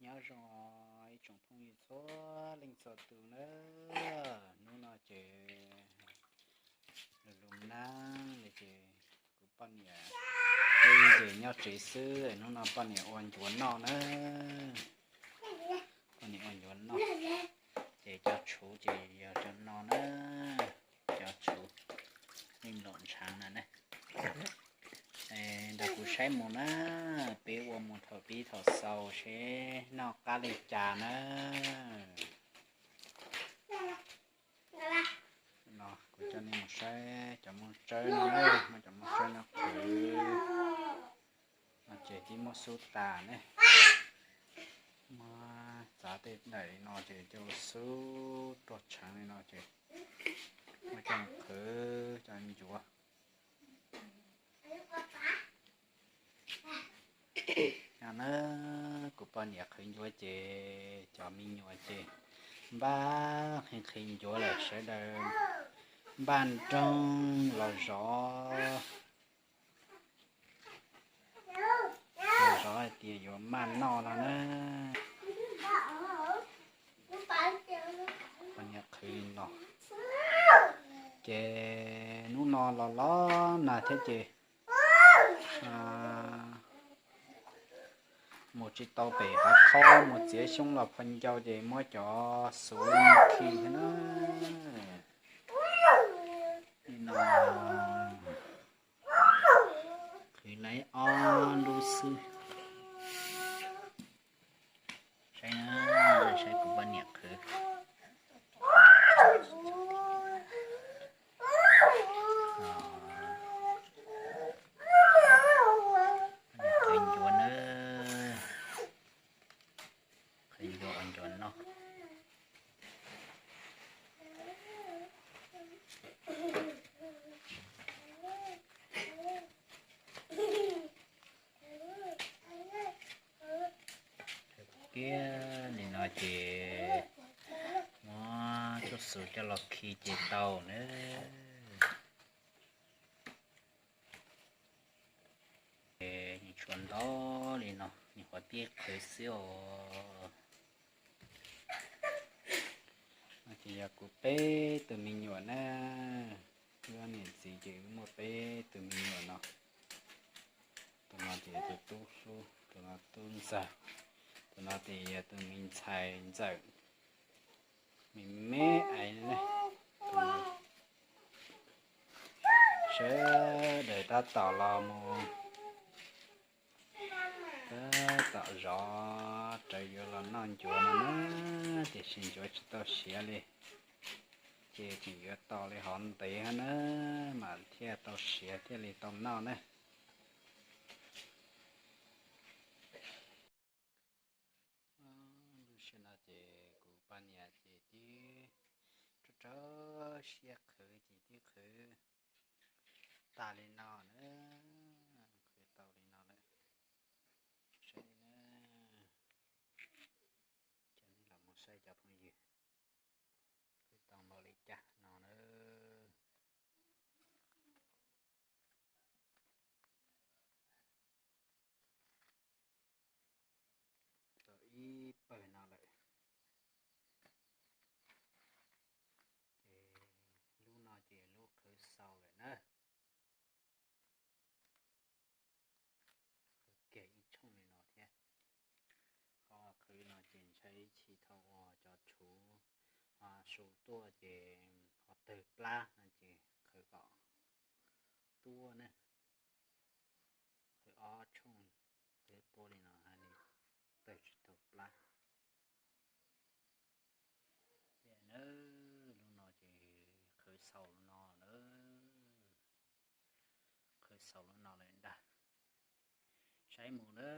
Nyob zoo ib tsoom phooj ywg txhua leej txhua tus na, hnub no ces lus lus nab li ces kuv poj niam peb ces nyob tsev xwb, hnub no poj niam ua ncuav noj na, poj niam ua ncuav noj, ces cov tshuv ces yog cov no na, cov tshuv yeej lom ntshaav na ne. Nrog kuv saib mus na, peb ua mus thaum pib thaum xaus seb noj qab li cas na. No kuv coj nej mus saib cov mooj tsawb no, muab cov mooj tsawb no qhwv no ces twb muab xub tas ne, muab txav tej daim li no ces coj xub ruaj tsheev li no ces muab coj qhwv cov ncuav. No na, kuv poj niam qhwv ncuav ces cov me nyuam ces npaj qhib qhib ncuav lawm, sawv daws npaj nroog los zov, los zov hais tias yuav maj noj no na. Poj niam qhwv li no, ces hnub no los los nag thiab ces mus tsis tau pem hav qhob, mus txiav xyoob los phua ncau ces muab cov xuv khi thiab na. Li no, qhwv li ob lub xwb. Saib, saib kuv poj niam qhwv. Poj niam qhwv ncuav na, qhwv ncuav ua ncuav noj. Kiag li no ces muab tshuaj xuv coj los khi ces tau na. Ces tshuav ntau li no, nyuam qhuav pib qhwv xwb os. No ces yog kuv peb tus me nyuam na, wb niam txiv ces wb muaj peb tus me nyuam no. Tus no ces yog tus tub hlub, tus no tub ntxawg, tus no ces yog tus me ntxhais ntxawm, me me ais ne. Sawv daws tab tom los mus, tab tom zov rawv yuav los noj ncuav no na, tiam sis ncuav tsis tau siav li, ces tseem yuav tos li hov ntev hab na, mam thiaj tau siav thiaj li tau noj na. Lub sij hawm no ces kuv poj niam ces twb rau rau siab qhwv ces twb qhwv tas li no na, qhwv tau li no lawm. Saib na, coj nej los mus saib cov phooj ywg, qhwv tau npaum li cas no na. Tau ib pawg no lawm. Ces lub no ces lub qhwv xaus lawm na. Qhwv kiag ib tshooj li no thiab. Qhov qhwv no ces ntshai ib chim thaum uas cov tshuv su tuaj ces ho tawg plab no ces qhwv kom tuaj ne. Qhwv ob tshooj, qhwv pua li no hais li tawg tsis tau plab. Ces na, lub no ces qhwv xaus lub no na. Qhwv xaus lub no lawm ntag. Saib mus na,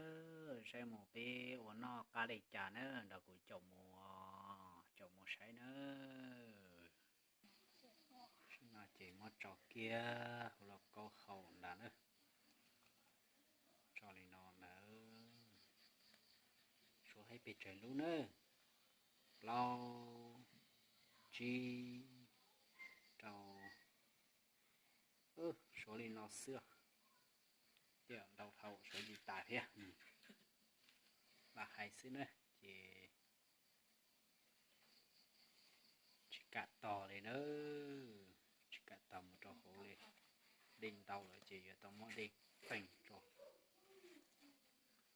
saib mus peb ua noj qab li cas na, nrog kuv caum mus, caum mus saib na. Saib no ces muab tso kiag hauv lauj kaub hau ntag na. Tso li no ntag. Suav haib pes tsawg lub na. Plaub, tsib, rau. Suav li no xwb. Tej ntau dhau suav tsis tas thiab. Lam hais xwb na. ces tsis kam tos li na, tsis kam tos mus rau hauv li. Dej ntau lawm ces yuav tau muab dej peem rau,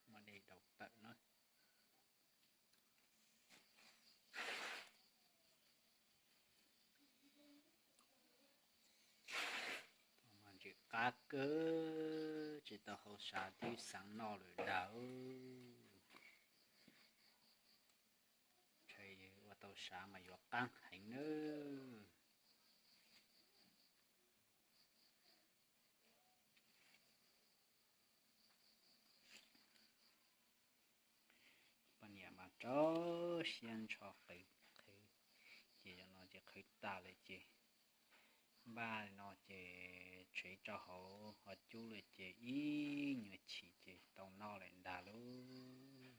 muab dej rau tawm na. Ntsis qab kawg, tsis tau hau sav twb xav noj lawm ntag. Ntshai ua tau sav mas yuav qab heev nawb. Poj niam mas rau siab ntsho qhwv, qhwv, ces zaum no ces qhwv tas lawm ces npaj no ces tshev rau hauv hov cub lawm ces ib nyuag chim ces tau noj lawm ntag lauj.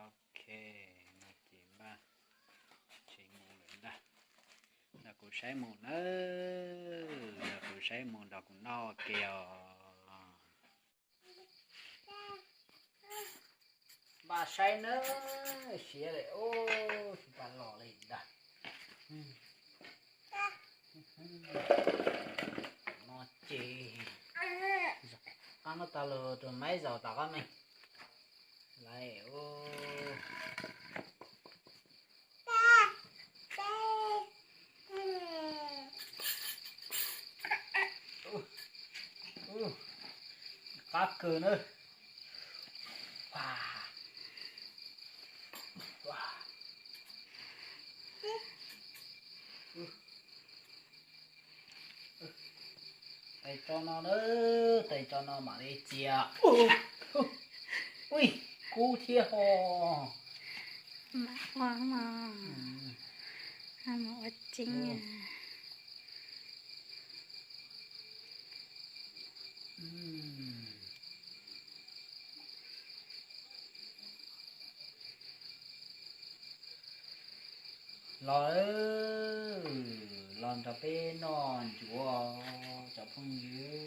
Ok, no ces npaj tshev mus lawm ntag. Nrog kuv saib mus nawb, nrog kuv saib mus nrog kuv noj ua ke os. Npaj saib nawb, siav lawm, tsis tas los li ntag. No ces qab no tas los rau maiv zaum tom qab me. Lawm. Qab kawg na. Tais tso no na, tais tso no mam li txias. Ui, kub thiab ho. Mam ua mas, mam ua tseeb. Los, los nrog peb noj ncuav cov phooj ywg.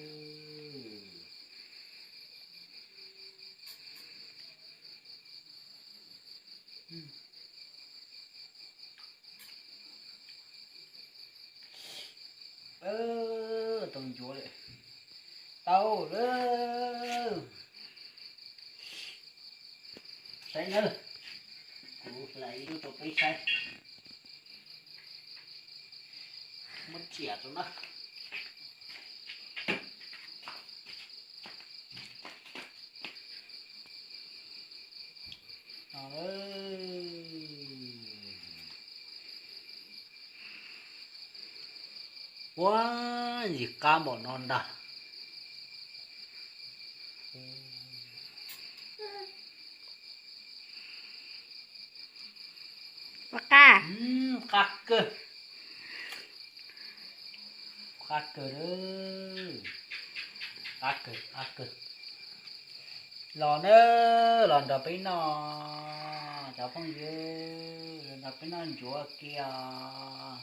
Tau ncuav lawm. Tau lawm. Saib nawb, kuv hlais ib lub rau peb saib. Muab riam rau na. Ua ntsis qab npaum no ntag. Ua qab. Qab kawg. Qab kawg, qab kawg, qab kawg. Los nawb, los nrog peb noj, cov phooj ywg, los nrog peb noj ncuav kiag.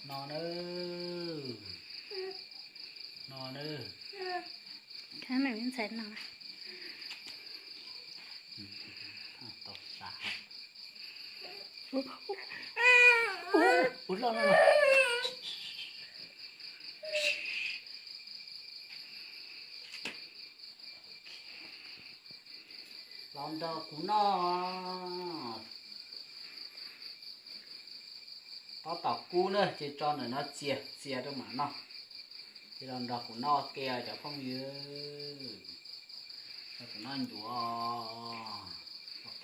No nawb, no nawb. Ntxhais no. Tau sav. Ua loj loj. Los nrog kuv noj. Tab tom kub na ces tso ntawm no txias txias rau mam noj. Ces los nrog kuv noj ua ke cov phooj ywg. Nrog kuv noj ncuav. Ok.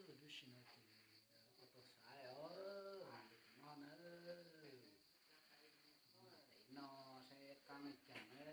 Lub sij no ces ua tau xav os, noj na, ua tev no saib qab li cas na.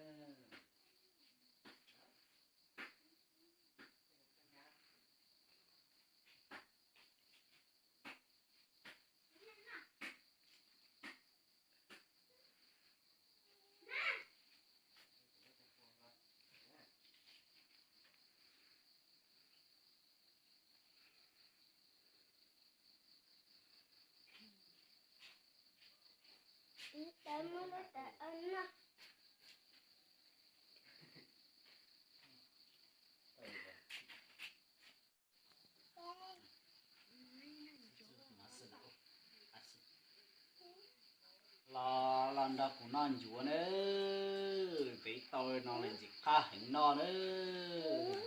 Los, los nrog kuv noj ncuav nawb, peb tau no lawm ntxim qab heev noj nawb.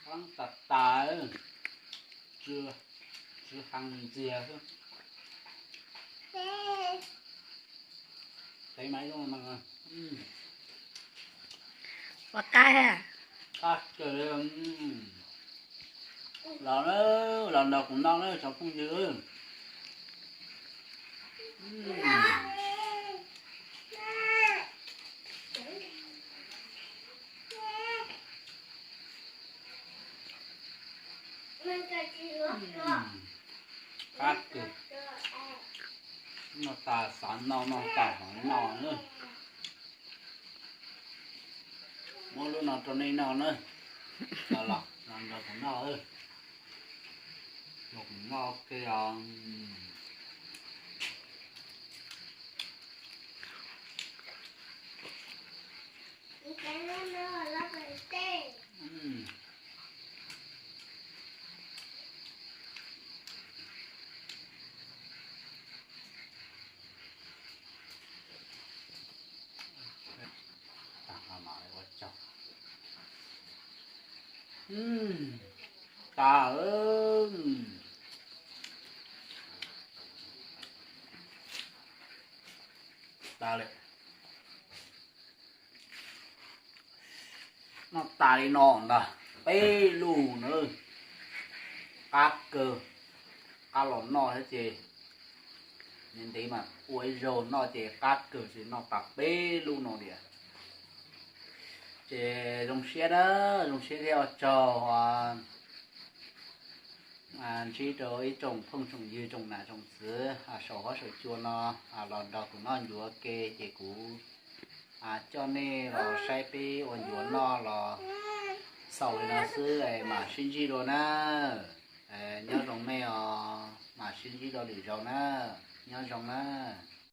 Qab tas tas, tsw heev ntxiag xwb. Ua qab, qab kawg li. Los, los nrog kuv noj nawb tsoom phooj ywg. Qab kawg. Noj tas xav noj, noj tas xav noj nawb. Muab lub no rau nej noj nawb. Los, los nrog kuv noj, nrog kuv noj ua ke os. Tas, tas lawm. Noj tas li no ntag, peb lub na. Qab kawg, qab los noj thiab ces ntev ntev mas ua ib zaug noj ces qab kawg ces noj tas peb lub no tiag. Ces zoo siab na, zoo siab thiab ua tsaug ntsib rau ib tsoom phooj tsoom ywg tsoom nam tsoom txwv saum huab saum cua no los nrog kuv noj ncuav ke ces kuv coj nej los saib peb ua ncuav noj los xaus li no xwb, mam sib ntsib dua na. Nyob zoo nej os, mam sib ntsib dua lwm zaus na. Nyob zoo na.